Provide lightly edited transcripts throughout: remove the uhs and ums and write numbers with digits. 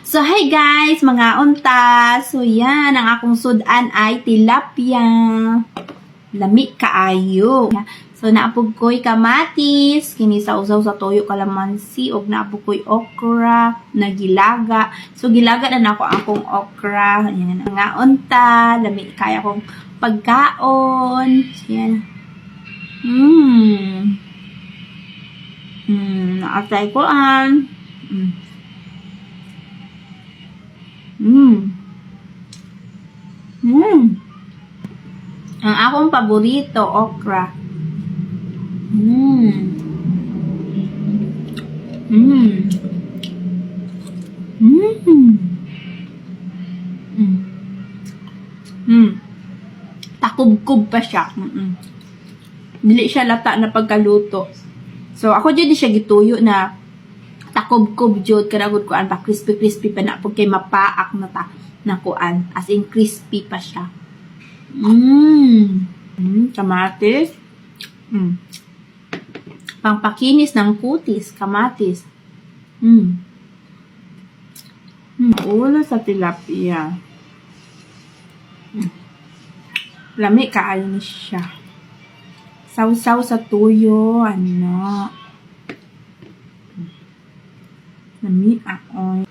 So, hi guys, mga unta. So, yan, ang akong sudan ay tilapia. Lami kaayo. So, naapog ko'y kamatis, kini sausaw sa toyo kalamansi, og naapog ko'y okra na gilaga. So, gilaga na nako akong okra. Yan, mga unta, lami kaya akong pagkaon. So, yan. Naatay ko an. Ang akong paborito, okra. Takubkob pa siya. Dili siya lata na pagkaluto. So, ako jud siya gituyo na takubkob jud kana gud kuan pa, crispy crispy pa na pag kay mapaak na ta na kuan, as in crispy pa siya. Kamatis. Pangpakinis ng kutis, kamatis. Ulo sa tilapia. Lami kaayo ni siya. Sawsaw sa tuyo, ano. Lami ako.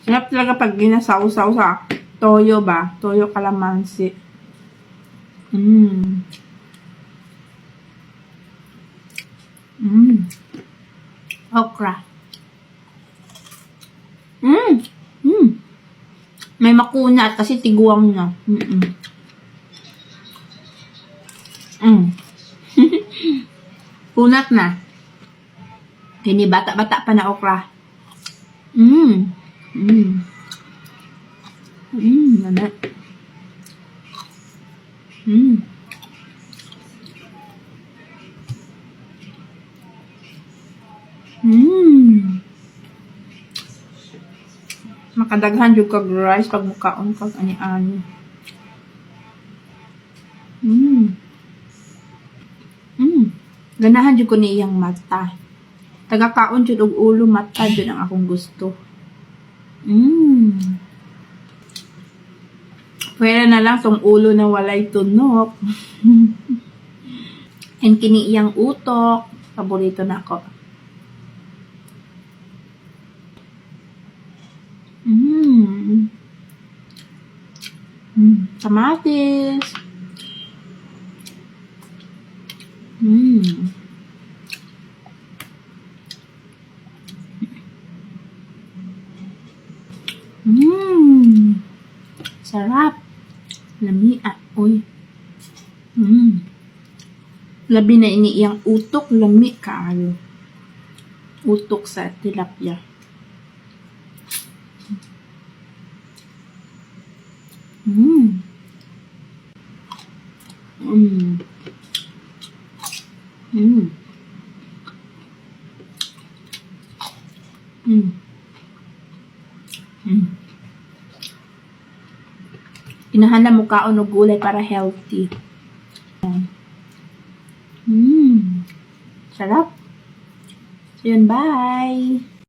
Sarap talaga pag ginasaw-saw sa toyo ba? Toyo kalamansi. Okra. May makunat kasi tiguang na. Kunat na. Kini bata-bata pa na okra. Lami. Makadaghan jud kag rice pag mukaon kag ani-ani. Ganahan jud ko ni iyang mata. Tagakaon jud og ulo, mata jud ang akong gusto. Pwede na lang tong ulo na walay tunok. And kini iyang utok, paborito na ako. Kamatis. Sarap. Lami ah. Uy. Labi na ini iyang utok, lami kaayo. Utok sa tilapia. Kinahanglan mo kaon og gulay para healthy. Sarap. So yun, bye!